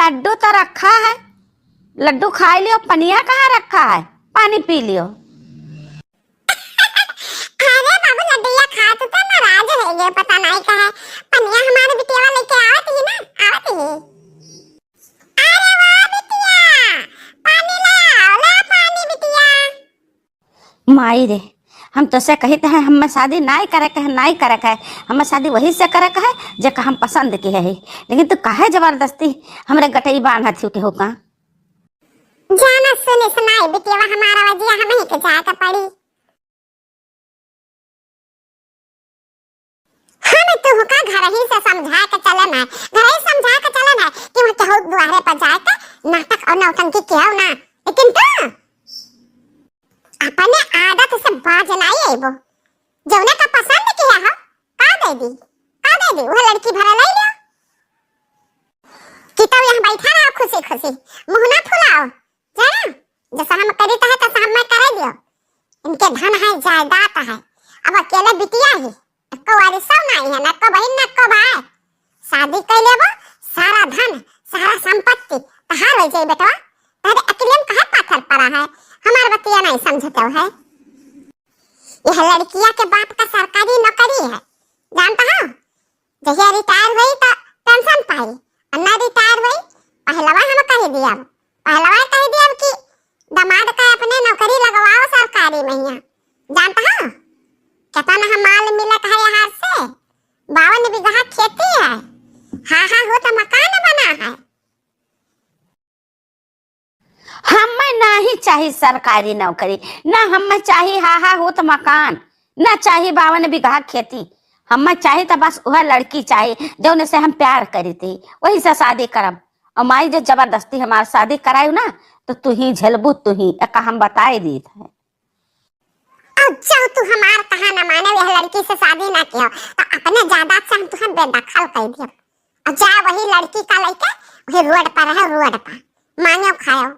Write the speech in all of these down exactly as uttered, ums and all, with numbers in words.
लड्डू तो रखा है, लड्डू खाई लियो, पनिया कहाँ रखा है, पानी पी लियो। अरे बाबू, लड्डुआ खात तो नाराज हो गए, पता नहीं का है। पनिया हमारे बिटिया लेके आवत ही ना, आवत ही। अरे वाह बिटिया, पानी ले आओ, ले पानी बिटिया। माई रे, हम तोसे कहित है, हमें शादी नाई करे के है, नाई करे के है। हमें शादी वही से करे के है, जेका हम पसंद किहे है। लेकिन तू काहे जबरदस्ती हमरे गटई बांधत हो केहू का? जाना सुने सुनाई बिटिया, हमारा वजिया हमही के जाए के पड़ी। हम तुहका घर ही से समझा के चलन है, घर ही समझा के चलन है कि वहाँ केहू दुआरे पर जाए के नाटक और नौटंकी किया ना। लेकिन तू अपने आदत से बाज नाई अइबो। जौने का पसंद किया हो, का दे दी, का दे दी, वह लड़की भरा ले लियो। कि तब यहाँ बैठा रहो खुशी खुशी, मुँह ना फुलाओ, जाना? जैसा हम करी तो है, तैसा हमें करे दियो। इनके धन है, जायदाद है, अब अकेले बिटिया ही, एको वारिसो नहीं है, न एको बहिन, न एको भाई। शादी कर लेबो, सारा धन, सारा संपत्ति तहार हो जाई बेटवा। तहरे अकेले में काहे पाथर पड़ा है? हमार बतिया नहीं समझते हो है। यह लड़किया के बाप का सरकारी नौकरी है, जानता हो? जहिया रिटायर होई त पेंशन पाई, और ना रिटायर होई, पहलवा हम कह दिया, पहलवा कह दिया कि दामाद का अपने नौकरी लगवाओ सरकारी में हियाँ। जानता हो कितना हम माल मिलत है यहाँ से? बावन बीघा खेती है, हा हा हो तो मकान बना है। हमें नाही चाही सरकारी नौकरी, ना हमें चाही हा हा होत मकान, ना चाही बावन बीघा खेती। हमें चाही तो बस वह लड़की चाही जौन से हम प्यार करी थी, वही से शादी करब। और माई जो जबरदस्ती हमार शादी करायु ना, तो तू ही झेलबू, तू ही, एका हम बताए दीत है। अब जाओ तू हमार कहा न माने, यह लड़की से शादी ना कियो, तो अपने जायदाद से हम तुहे बेदखल कर दियो। अब जा वही लड़की का लेके वही रोड पर रहो, रोड पर मांगो खाओ,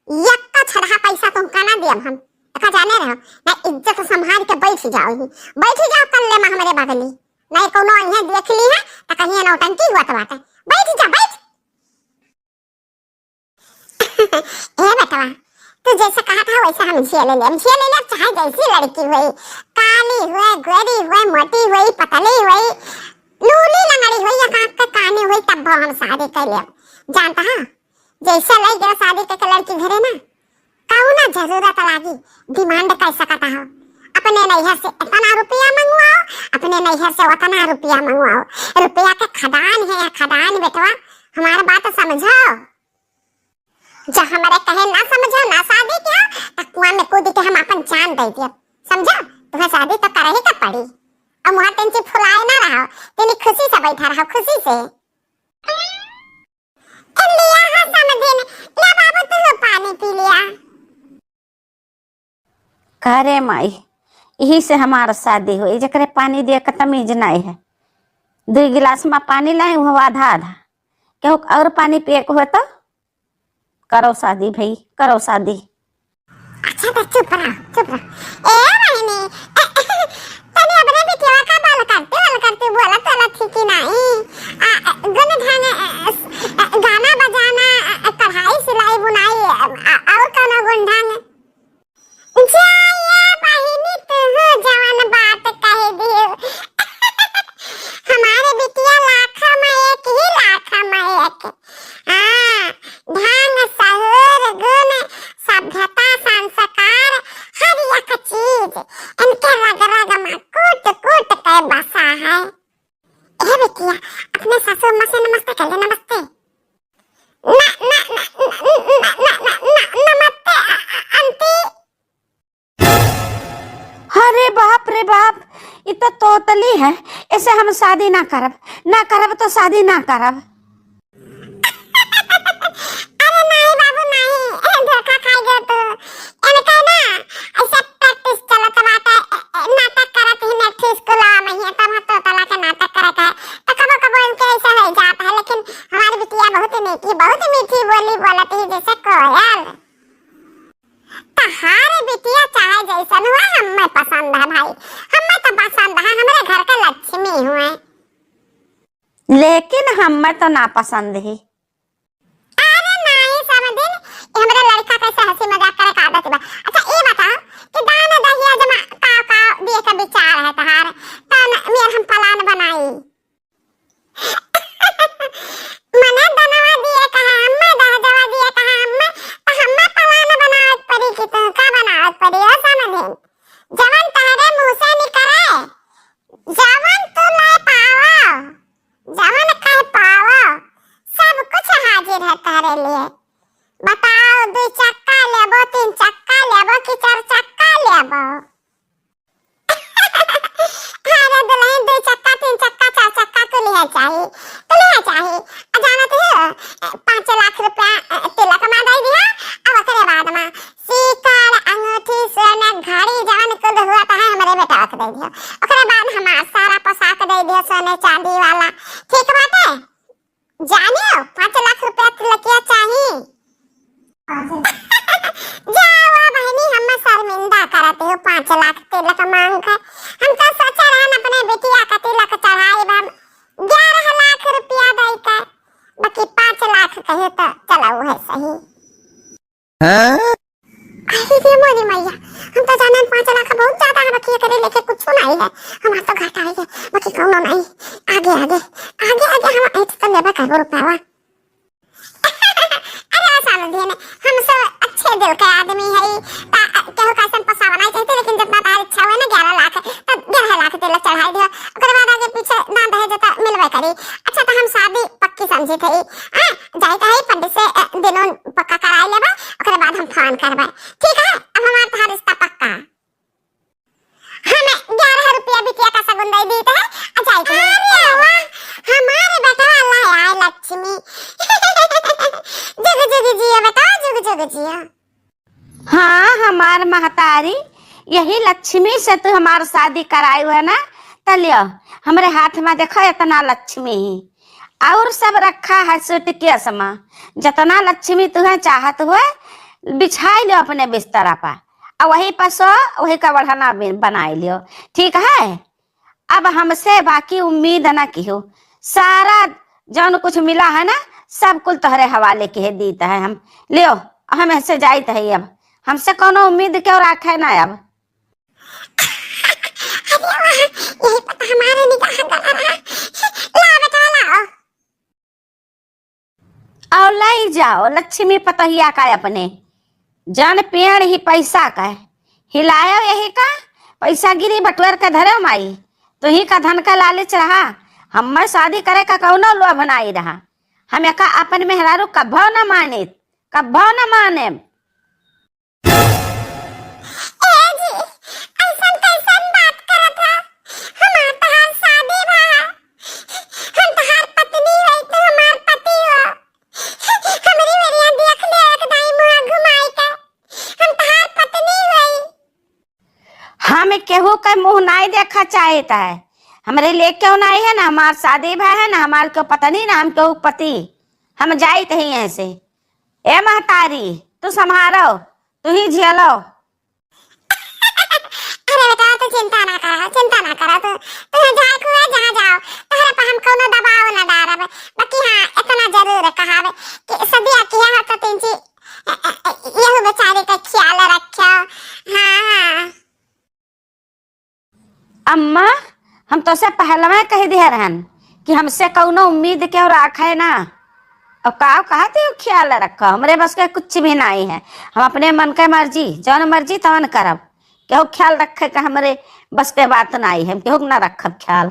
एक का छड़हा पैसा तुमका ना दियब हम। एका जाने रहो, ना इज्जत संभाल के बैठ जाओ ही, बैठ जाओ कल्ले में हमरे बगली, नहीं कोनो अइहे देख ली है तो कहीं नौटंकी हुआ तो बात है। बैठ जा, बैठ। ए बेटवा, तू जैसे कहा था वैसे हम झेल ले, हम झेल ले, चाहे जैसी लड़की हुई, काली हुई, गोरी हुई, मोटी हुई, पतली हुई, लूली लंगड़ी हुई या कांख के कानी हुई, तब हम शादी कर ले। जानता है, जैसे ले गया शादी करके लड़की घरे ना, कौना जरूरत लागी डिमांड कर सकता हो? अपने नैहर से इतना रुपया मंगवाओ, अपने नैहर से उतना रुपया मंगवाओ। रुपया के खदान है, खदान बेटवा, हमार बात समझो। जब हमरे कहे ना समझो, ना शादी किया, तो कुआं में कूद के हम अपन जान दे दिया। समझो, तुम्हें शादी तो करे ही के पड़ी। अब मुँह टेंची फुलाए ना रहो, तेनी खुशी से बैठा रहो, खुशी से। ए लिया हा समधिन, ले बाबू तू पानी पी लिया। का रे माई, यही से हमार शादी होई, जेकरे पानी दिए के तमीज नाई है। दुई गिलास में पानी लाई, वो आधा आधा। केहू और पानी पिए के हो तो करो शादी भाई, करो शादी। अच्छा तो चुप रह, चुप रह। ए बहिनी, तनी अपने बिटिया का बाल करते, बाल करते बोलत, बोलत थी कि नाई। आ, गुण ढंग, आ, गाना बजाना, आ, कढ़ाई, सिलाई, बुनाई, आ, और कौनो गुण ढंग? जा ये बहिनी, तू जवन बात कह दियो। हमारे बिटिया लाख में एक ही लाख में एक। हाँ, ढंग, सहूर, गुण, सभ्यता, संस्कार, हर एक चीज इनके रग रग में कूट कूट के बसा है। ए बिटिया, अपने सासू अम्मा से नमस्ते कर ले, नमस्ते। न, न, न, नमस्ते, अ, अ, आंटी। अरे बाप रे बाप, ई तो तोतली है, ऐसे हम शादी ना करब, ना करब तो शादी ना करब। अरे नहीं बाबू नहीं, ए, धोखा खाई गयो तू। इनका ना ऐसे practice चलत बाटे, ए, ए, नाटक करत ही नेठी स्कूलवा में ही, तब हम तोतला के नाटक करे के। तो कबो कबो इनके ऐसे हो जाता है, लेकिन हमारी बिटिया बहुत मीठी, बहुत मीठी बोली बोलत ही जैसे कोयल। तहारे बिटिया चाहे जैसन हुआ, हमें पसंद है भाई, हमें तो पसंद है, हमारे घर के लक्ष्मी हुए। लेकिन हमें तो ना पसंद ही। आ, ओकरे बाद हमार सारा पोशाक दे दियो सोने चांदी वाला। ठीक बाटे? जानियो, पाँच लाख रुपया तिलकिया चाही। जावा बहिनी, हम शर्मिंदा करत हो, पाँच लाख तिलक मांग के। हम तो सोचे रहन अपने बिटिया का तिलक चढ़ाई, हम ग्यारह लाख रुपया दे के, बाकी पाँच लाख कहे तो चलो है सही। हाँ? अरे रे मोरी मैया, हम तो जानन पाँच लाख बहुत ज्यादा है, बाकी एकरे लेके कुछ नहीं है, हमार तो घाटा है, बाकी कौनो नहीं। आगे, आगे, आगे, आगे हम ऐठ तो लेबे करबो रुपयावा। अरे समझिए ने, हम सब अच्छे दिल के आदमी है, ता केहू कैसन पसावा नहीं चाहते, लेकिन जितना तार इच्छा हुए ना ग्यारह लाख, तब ग्यारह लाख तिलक चढ़ाई दियो, ओकर बाद आगे पीछे दान दहेज तो मिलबे करी। अच्छा, तो हम शादी पक्की समझी थे, हाँ, जाइत है पंडित से, अ, दिनों पक्का कराई लेबे, ओकरे बाद हम फोन करबे। ठीक है, अब हमार तोहार रिश्ता पक्का। हमें ग्यारह रुपया बिटिया का सगुन दे दीत है, आ जाइत है। अरे वाह, हमारे बेटवा ला आए लक्ष्मी। जुग जुग जियो बेटा, जुग जुग जियो। हाँ, हमार महतारी, यही लक्ष्मी से तू हमार शादी कराई है ना, त लियो, हमरे हाथ में देखो इतना लक्ष्मी ही, और सब रखा है सूटकेस में, जितना लक्ष्मी तुहे चाहत हुए, बिछाई लियो अपने बिस्तरा पर, और वही पर सो, वही का बढ़ना बि-, बनाई लियो, ठीक है? अब हमसे बाकी उम्मीद न किहो, सारा जौन कुछ मिला है ना, सब कुल तोहरे हवाले के दीत है हम। लियो, हम ऐसे जाइत है अब, हमसे कौनो उम्मीद क्यों राखे ना अब। अरे वाह, यही पता हमारे निगाह गड़ा रहा। लाओ बेटा, लाओ। और लई जाओ लक्ष्मी पतोहिया का अपने, जन पेड़ ही पैसा का, हिलायो यही का, पैसा गिरी बटोर के धरो माई, तुही का धन का लालच रहा, हमें शादी करे का कौनो लोभ नाई रहा, हम एका अपन मेहरारू कभो न माने, कभो न माने। ए जी, ऐसन कैसन बात करत ह? हमार तहार शादी भा, हम तहार पत्नी हई, तू हमार पति हो। हमरी ओरिया देख ले एक दाई मुँह घुमाई के, हम तहार पत्नी हई। हम केहू के मुँह नाई देखा चाहत है, हमरे लिए क्यों नाई है ना, हमार शादी भा है ना, हमार क्यों पत्नी ना, हम क्यों पति, हम जाइत ही यहाँ से। ए महतारी, तू संभारो, तू ही झेलो। अरे बेटा, तू चिंता ना करा, चिंता ना करा, तू, तू झाँक हुआ जहाँ जाओ, तोहरे पर हम कौनो दबाव ना डारब। बाकी हाँ, इतना जरूर कहब कि सदिया किया हो तो तीन ची, ए, ए, ए, यहू बेचारी का ख्याल रखो। हाँ, हाँ। अम्मा, हम तोसे पहलवे कह दिहे रहन कि हमसे कौनो उम्मीद क्यों राखे ना। और का कहत हो, ख्याल रखो, हमरे बस के कुछ भी नाई है। हम अपने मन के मर्जी, जौन मर्जी तवन करब। केहू ख्याल रखे के हमरे बस के बात नाई है, हम केहू के ना रखब ख्याल। ओ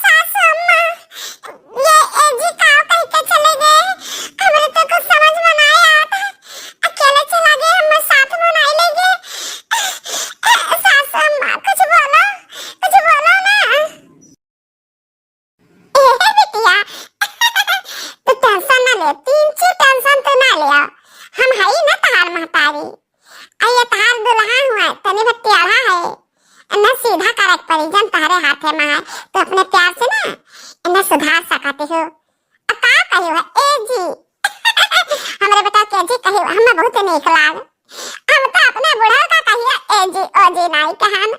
सासू अम्मा, ये ए जी का कह के चले गए, हमरे तो कुछ समझ में ना आवत है। अकेले चला गए, हम साथ में ना ले गए। सासू अम्मा, कुछ बोलो, कुछ बोलो ना। ए बिटिया, तू tension ना ले, तीन ची tension तू ना ले। हम हई ना तहार महतारी। आ ये तहार दुल्हा हुआ, तनी भर टेढ़ा है। इन्हें सीधा करे के पड़ी, जन तहरे हाथे में है। तो अपने प्यार से ना, इन्हें सुधार सकते हो। आ का कही हो, ए जी? हमरे बेटा के जी कही, हमें बहुत नीक लाग। हम तो अपने बुढ़ऊ का कहिए, ए जी, ओ जी नाई कहन।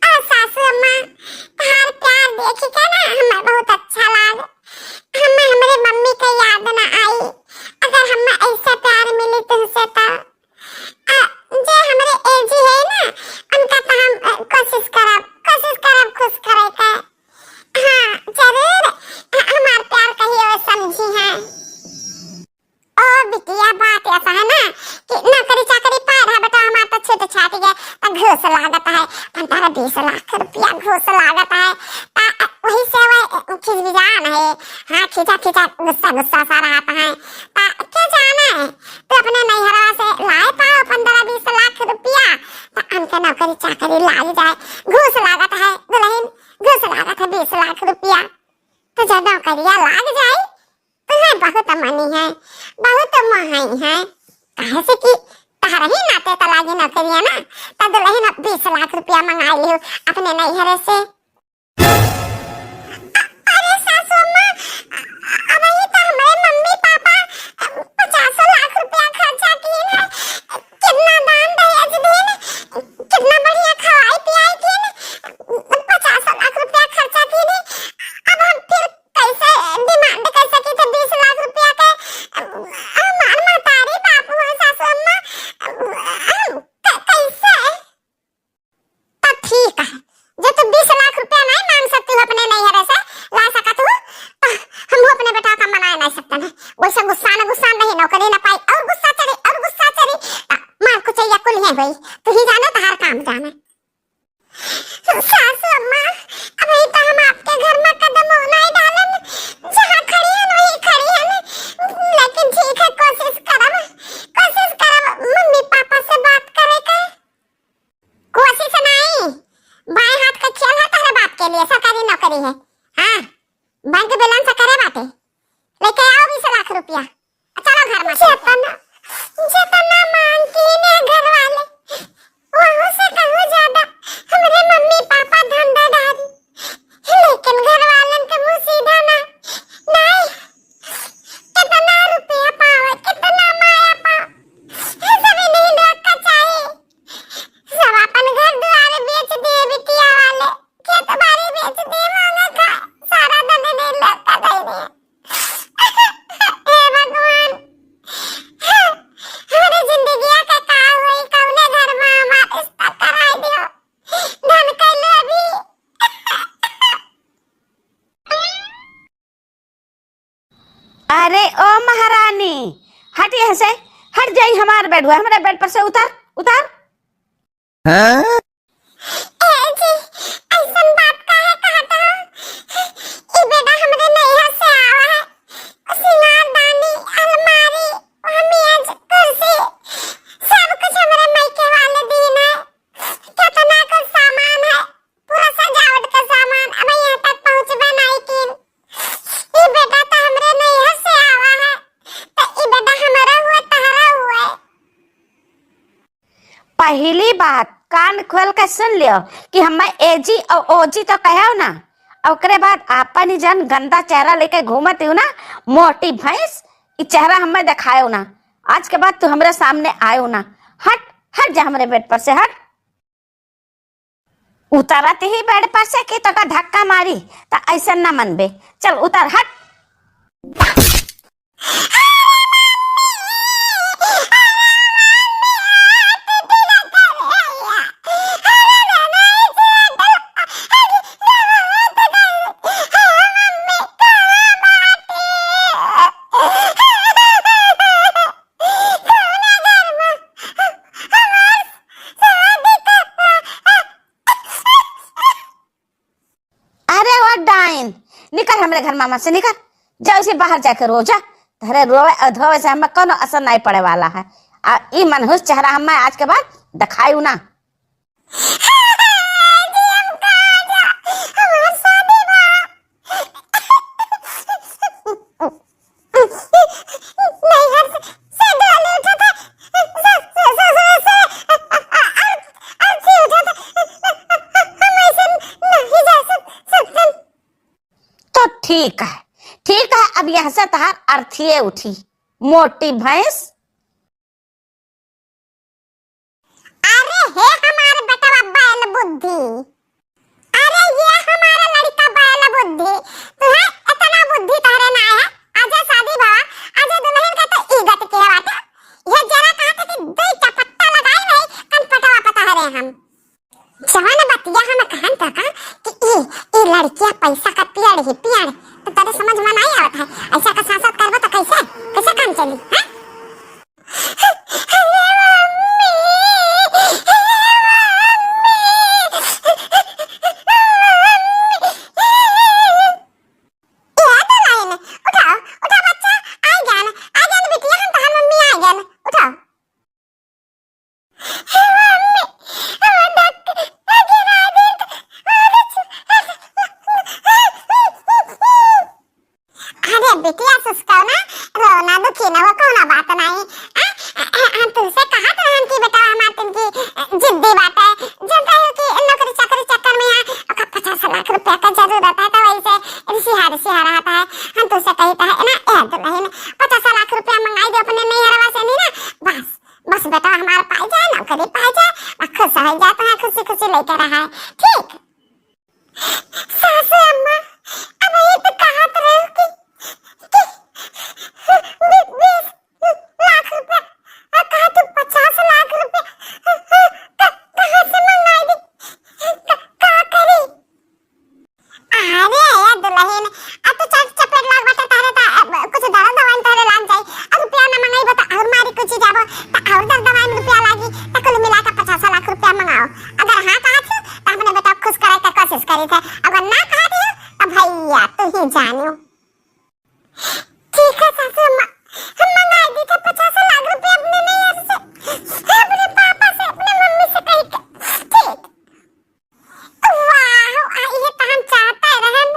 आ सासू अम्मा, तहार प्यार देखी के ना हमें बहुत अच्छा लाग। हमें हमरे मम्मी के याद ना आई, अगर हमें ऐसा प्यार मिली तुमसे तो। आ, जे हमरे ए जी है ना, उनका तो हम, अ, कोशिश करब, कोशिश करब खुश करे के। हाँ, जरूर, अ, हमार प्यार कहियो समझी है। ओ बिटिया, बात ऐसा है ना कि नौकरी चाकरी पाए रहा बेटा, हमार तो छूट छाट गए, तो घूस लागत है, पंद्रह बीस लाख रुपया घूस लागत है। आ, आ, वही से वह खिजबिजान है, हाँ, खींचा खींचा गुस्सा गुस्सा सा रहत है। आ, क्या जाना है, तू अपने नैहरा से लाए पाओ पंद्रह बीस लाख रुपया, तो हमके नौकरी चाकरी लाग जाए। घूस लागत है दुल्हन, घूस लागत है बीस लाख रुपया, तो जब नौकरिया लाग जाए, तुम्हें बहुत मनी है, बहुत मोहाई है, काहे से कि तहरही नाते त लागी नौकरिया ना, त दुलहिन बीस लाख रुपया मंगाइ लिहू अपने नैहरे से। अ-, अरे सासू अम्मा, अ-, अबहीं त हमरे मम्मी पापा, अ, पचासो लाख रुपया खर्चा किहिन है, कितना दान दहेज दिहिन, कितना बढ़िया खवाई पियाई किहिन, पचासो लाख रुपया खर्चा किहिन। अब हम फिर कैसे demand कर सकी थे बीस लाख रुपया के? हमार महतारी बाप हुआ सासू अम्मा, हम क-, कैसे? तो ठीक है, जो तू बीस लाख रुपया नहीं मांग सकती हो अपने नैहरे से, ला सकत हो, तो हम अपने बेटा का मनाए नहीं सकते हैं। वैसे गुस्सा न गुस्सा नहीं, नौकरी न पाई, और गुस्सा चढ़ी, और गुस्सा चढ़ी, तो मार कुचैया कुल है भाई, तू ही जाने तहार काम जाने। सासू अम्मा, अबहीं त हम आपके घर में कदम नहीं डालन, जहाँ खड़ी हन वहीं खड़ी हन, लेकिन ठीक है, कोशिश करब, कोशिश करब मम्मी पापा से बात करे के। कोशिश नहीं, बाएं हाथ का खेल है तहरे बाप के लिए, सरकारी नौकरी है। हाँ, बैंक बैलेंस करे बाटे, लेके आओ बीस लाख रुपया, चलो घर में। जितना, जितना मांग कीने घर वाले, वहू से कहूँ ज्यादा हमरे मम्मी पापा धंधाधारी, लेकिन घर वालन के मुँह सीधा ना, नहीं, कितना रुपया पावे, कितना माया पावे, ये सब नहीं लोग का चाहिए। सब अपन घर दुआर बेच दिए, बिटिया वाले खेत बाड़ी बेच दिए, मांगे खाए, सारा धन नहीं लोग का दे दिए। हे भगवान, हमरे जिंदगिया के का होई, कौने घर में हमार रिश्ता कराई दियो, धन कैले अभी। अरे ओ महारानी, हट यहाँ से, हट जाई हमार बेड हुआ, हमरे बेड पर से उतर, उतर। हाँ? ए जी, ऐसन बात काहे कहत हो? ई बेटा हमरे नैहर से आवा है। सिंगारदानी, अलमारी, मेज, कुर्सी, सब कुछ हमरे मायके वाले दीन है। कितना कुछ सामान है, पूरा सजावट का सामान, अब यहाँ तक पहुँचबे नहीं कीन। ई बेटा तो हमरे नैहर से आवा है, तो ई बेटा हमारा हुआ, तहरा हुआ है। पहली बात कान खोल के सुन लियो कि हमें एजी और ओजी तो कहो ना, ओकरे बाद आपन ही जन गंदा चेहरा लेके घूमत हो ना, मोटी भैंस, ई चेहरा हमें दिखायो ना। आज के बाद तू हमरे सामने आयो ना। हट, हट जा हमरे बेड पर से, हट। उतरत ही बेड पर से कि तोका धक्का मारी, त ऐसे न मनबे। चल उतर, हट। अरे ओ डाइन, निकर हमरे घर मामा से, निकर। जा उसे बाहर जाके रो जा। तहरे रोवे और धोवे से हमें कोनो असर नहीं पड़े वाला है। आ ई मनहूस चेहरा हमें आज के बाद दिखायू ना। नैहर से, से डोली उठत है, से, से, से, से, से, अ-, अ-, अ-, अर-, अर्थी उठत है। हम ऐसे नहीं जा सक-, सकते। तो ठीक है, ठीक है, अब यहाँ से तहार अर्थिये उठी, मोटी भैंस। अरे हे हमार बेटवा बैल बुद्धि, अरे ये हमारा लड़का बैल बुद्धि, तुहे इतना बुद्धि तहरे ना है। आजे शादी भवा, आजे दुल्हन के तो इज्जत के बाटे। ये जरा कहा था कि दो चपट्टा लगाई नहीं, कनपटवा पता है रे हम। जवन बतिया हम कहन तो का कि ई, ई लड़किया पैसा का पेड़ ही पेड़, तो तेरे समझ में नहीं आवत है। ऐसा का सासत करबो तो कैसे, कैसे काम चली, हैं? ए दुल्हन, उठाओ, उठाओ बच्चा, आ गया ना, आ गया ना बिटिया, हम तहार मम्मी आ गया ना, उठाओ। अरे बिटिया, हमार पाई जाए, नौकरी पाई जाए, आ खुश हो जाए, तो खुशी खुशी लेके रहा है। ठीक। सासू अम्मा, अब ये तो कहत रहे कि, कि बी-, बीस लाख रुपया, और कहा तू पचास लाख रुपया, क-, कहाँ से मंगाई दी? क-, का करी? अरे ए दुलहिन, अब तू चट चपेट लाग बाटे, तहरे ता, अब कुछ दवा दवाई तहरे लाग जाई। अब रुपया ना मंगाई बता, और मारी कुछ जाबो, त और दर दवाई में रुपया लागी, त कुल मिला के पचास लाख रुपया मंगाओ। अगर हाँ कहा थी, त अपने बेटा खुश करे के कोशिश करी थे। अगर ना कहा थी, त भैया तू ही जानियो। ठीक है सासू अम्मा, हम मंगा दी थे पचास लाख रुपया अपने नैहर से, अपने पापा से, अपने मम्मी से कही के। ठीक। वाह, आ, ये तो हम चाहते रहन।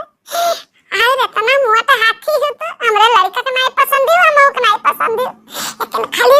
आए रे, तना मुआ तो हाथी हो तो, हमरे लड़का के नाई पसंद हो, हम के नाई पसंद हो। लेकिन खाली